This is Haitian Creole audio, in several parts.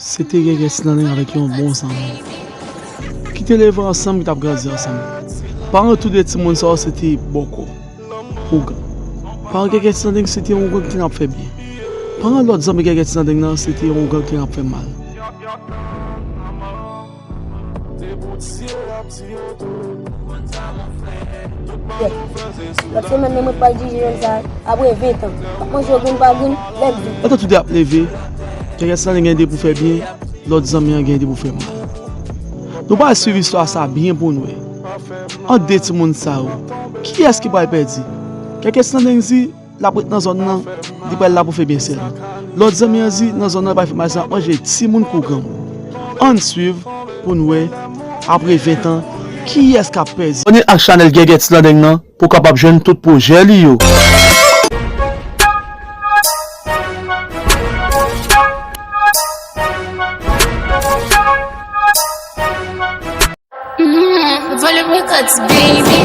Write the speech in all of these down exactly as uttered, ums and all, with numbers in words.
Se te Gègè Ti Nandeng avèk yon bon zanmi ki te leve ansanm, ki t ap grandi ansanm. Paran tou de timoun sa yo se te bòkò, ougan. Paran Gègè Ti Nandeng se te yon ougan ki te ap fè byen. Paran lòt zanmi Gègè Ti Nandeng nan se te yon ougan ki te ap fè mal. Lòt semèn nan, mwen pral dirije jèn sa a, apre ven tan. M ap manje yo grenn pa grenn, lèd vit. Pandan tou de ap leve, Gègè Ti Nandeng gen de pou fè byen, lòt zanmi an gen de pou fè mal. Nou pral swiv istwa sa a byen pou n wè. Ant de timoun sa yo, kiyès ki pral pèdi? Gègè Ti Nandeng di, l ap ret nan zòn nan, li pral la pou fè byen sèlman. Lòt zanmi an di, nan zòn nan, li pral fè mal sèlman, ap manje timoun kou granmoun. Ann swiv pou n wè, apre ven tan, kiyès k ap pèdi. Abòne ak chanèl Gègè Ti Nandeng nan pou w kapab jwenn tout pwojè li yo. Mm, Volume Records, baby.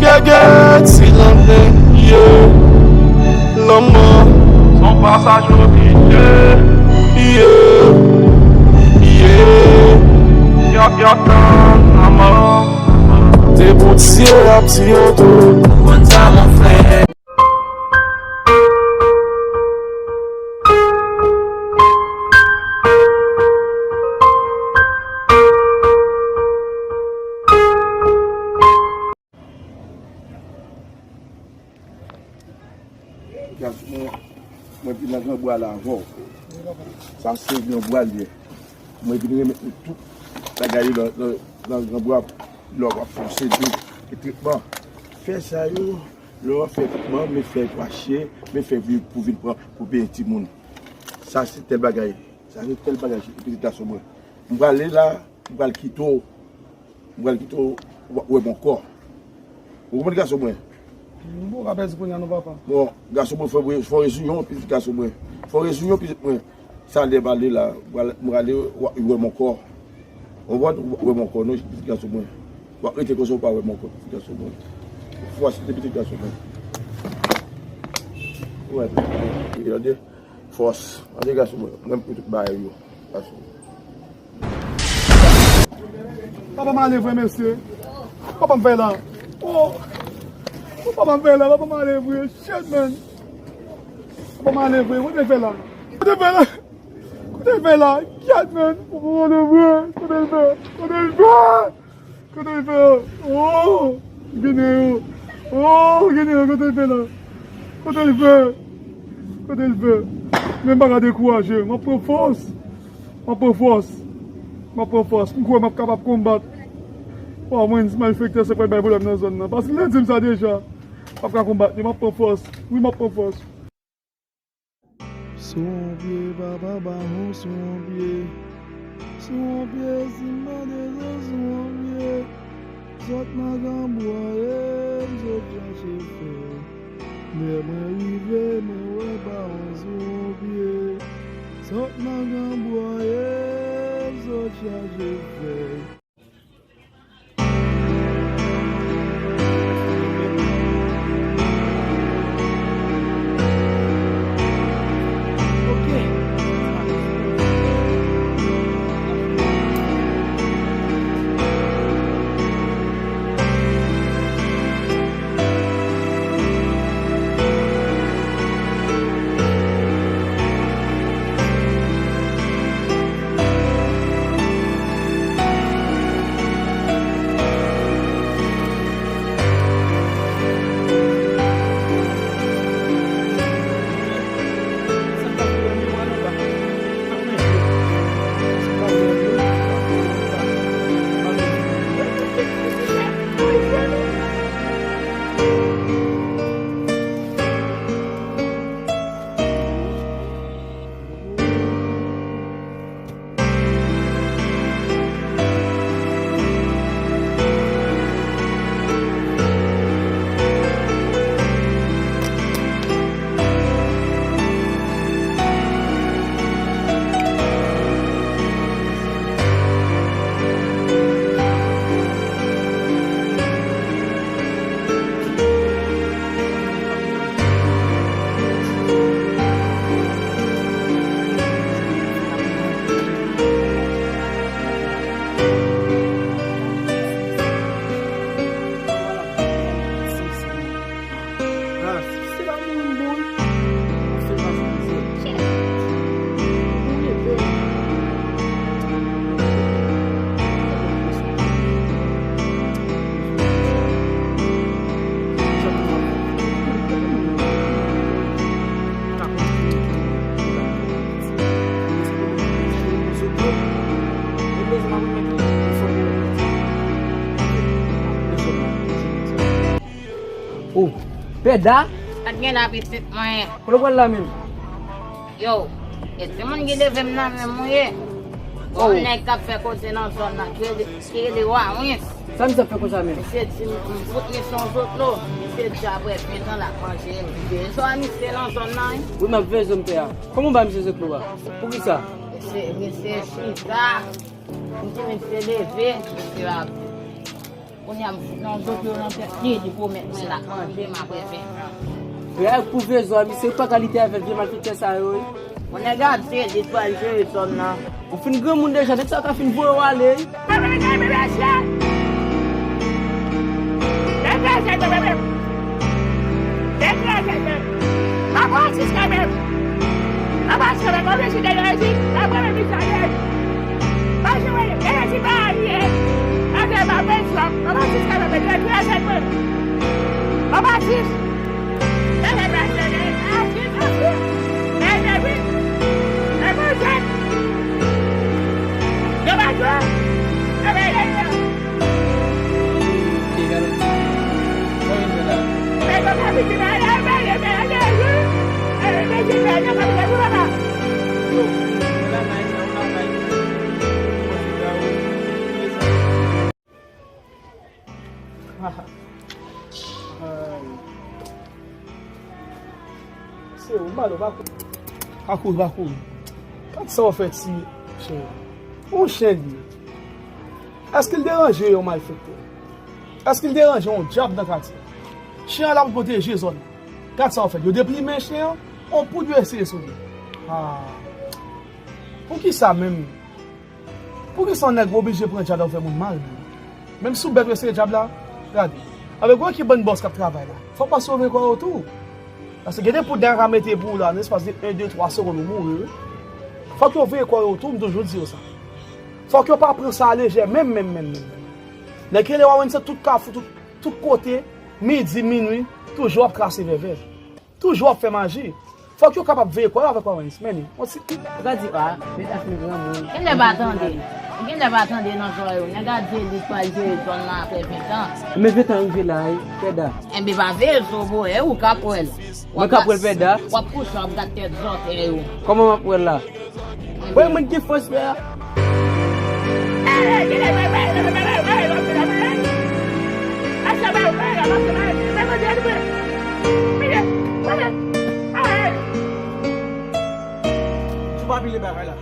Gègè Ti Nandeng, yeah. Lanmò s on pasaj oblije. Yeah, yeah. Y ap, y ap tann lanmò. Debout, tire, ap tire tou. Konn sa mwen fè. Gad, mwen, mwen vin nan granbwa la avè w. Sa se granbwa l ye. Mwen vin remèt nou tout bagay yo nan, nan, nan granbwa. Lè w ap fè yon seri de tretman. Fè sa yo, lè w ap fè tretman, men fè mache, men fè pou vin pran pou peye timoun. Sa se tèl bagay. Sa se tèl bagay, pitit gason mwen. M prale la, m pral kite w. M pral kite w, w ap wè m ankò. Ou konprann, gason mwen? M poko ka pèdi kounye a non, papa. Bon, gason mwen, fò, fò rezon, pitit gason mwen. Fò rezon, pitit mwen. Sa lè m ale la, m prale, w ap wè m ankò. Ou konprann? W ap wè m ankò, non, pitit gason mwen. W ap rete konsa, w pa wè m ankò, pitit gason mwen. Fòs, pitit gason mwen. Ou wè, tande? Fòs. Tande, gason mwen. Mwen, m pou tout bagay yo. Gason mwen. Papa m ale vre, mesye. Papa m fè la. Oh. Oh, papa m fè la, papa m ale vre. Shit, man. Papa m ale vre. Kote l fè la? Kote l fè la? Kote l fè la? Gad, man. Papa m ale vre. Kote l fè? Kote l fè? Kote l fè? Oh! Ginen yo. Oh, ginen yo, kote l fè la? Kote l fè? Kote l fè? Men m pa ka dekouraje. M ap pran fòs. M ap pran fòs. M ap pran fòs. M kwè m ap kapab konbat. Waw, mwen, malfektè sa pral bay pwoblèm nan zòn nan. Paske l te di m sa deja. M ap ka konbat li. M ap pran fòs. Wi, m ap pran fòs. Sou yon pye, papa, bawon sou yon pye. Sou yon pye, si m mande zot sou yon pye. Sot nan granbwa ye, zot chache fè. Lè mwen rive, mwen wè bawon sou yon pye. Sot nan granbwa ye, zot chache fè. Pèda? Pa t gen la pitit mwen. Kote w pral la menm? Yo, e timoun ki leve m nan menm ou ye. Bon, nèg k ap fè koze nan zòn nan, ki rele, ki rele Wawens. Sa misye ap fè konsa menm? Misye di m, m fout misye yon zotlo. Misye di apre ven tan l ap manje m. Bezwen misye nan zòn nan, wi. Wi, m ap vezon m pè a. Kòman w ba misye zotlo a? Poukisa? Misye, misye chita. M di misye leve, misye ap Kounye a m fout nan zotlo nan tèt li, li pwomèt mwen l ap manje m apre ven tan. Rèv pou vezon a, misye pa ka lite avèk vye malfektè sa yo, wi. Bon, nèg a di li pral jere zòn nan. Ou fin granmoun deja, nèg sa ka fin voye w ale, wi. Degaje tèt mwen, bebe. Degaje tèt mwen. Papa Sis kanmenm. Papa Sis kanmenm, mwen vle chita nan rejim. Papa mwen vin sa ye. Pa jwe, e rejim pa anyen. Papa Sis kanmenm, degaje tèt mwen. Papa Sis. Se ou, Malo, pa kouri. Pa kouri, pa kouri. Gad sa w fè ti chen. Yon chen li ye. Èske l deranje yon malfektè? Èske l deranje yon dyab nan katye? Chen an la pou pwoteje zòn nan. Gad sa w fè. Yo deplimen chen an, yon poud yo eseye sove. Ah. Poukisa menm? Poukisa yon nèg oblije pran dyab la pou fè moun mal menm? Menm si w bèt w eseye dyab la, gade. Avèk wè ki bann bòs k ap travay la. Fòk w pa sove kò yo tou. Paske gen de poud nèg la ka mete pou ou la, nan espas de en, de, twa segonn ou mouri, wi. Fòk yo veye kò yo tou, m toujou di yo sa. Fòk yo pa pran sa lejè, menm, menm, menm, menm. Nèg ki rele Wawens tout kafou, tout, tout kote, midi, minwi, toujou ap krase vèvè. Toujou ap fè maji. Fòk yo kapab veye kò yo avèk Wawens. Men li, on ti. Ou ka di, a, men ta fin granmoun. Genlè pa tande. Genlè pa tande nan zòrèy ou. Nèg a di li pral jere zòn nan apre ven tan. Men ven tan rive la, wi, Pèda. Enben, pa veye zo, bro, e ou k ap wè l. Mwen k ap wè l, Pèda. W ap kouche, w ap gad tèt zòtèy ou. Kòman m ap wè l la? Wè mwen ki fòs fè a. Tou pa pile bagay la.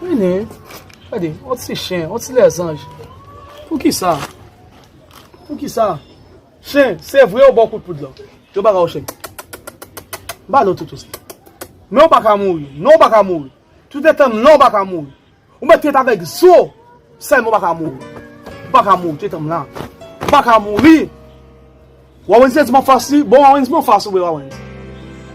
Vini. Gade, yon ti chen, yon ti lèzanj. Poukisa? Poukisa? Chen, se vre ou ba w kout poud lan. Yo pa ka w chen. M ba nou tout osi. Men ou pa ka mouri. Non, ou pa ka mouri. Toutetan m la, ou pa ka mouri. Ou mèt ret avèk zo. Sèlman ou pa ka mouri. Ou pa ka mouri, toutetan m la. Ou pa ka mouri. Wawens di m anfas li. Bon, Wawens, m anfas ou, wi, Wawens.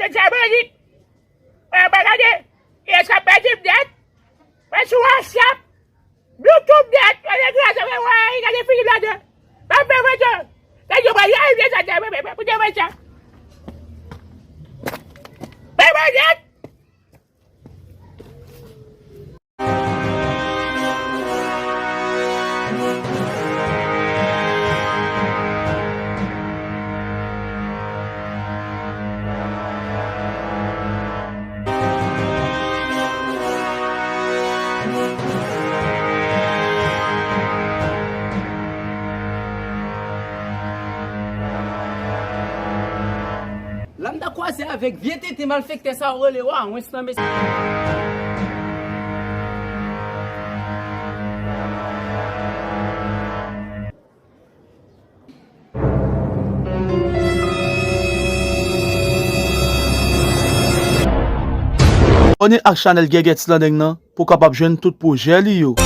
te Jamelik. Mwen pa gade. E sa pèdi m nèt. Mwen sou WhatsApp. Bluetooth nèt. Mwen degaje mwen wè gade figi ladan. Mwen fè mwen jan. Nèg yo mwen yay vye sa dè mwen mwen mwen mwen jan. Mwen mwen nèt. La m ta kwaze avèk vye tenten malfektè sa yo rele Wawens nan mesye. Abòne ak chanèl Gègèt Slandeng nan pou w kapab jwenn tout pwojè li yo.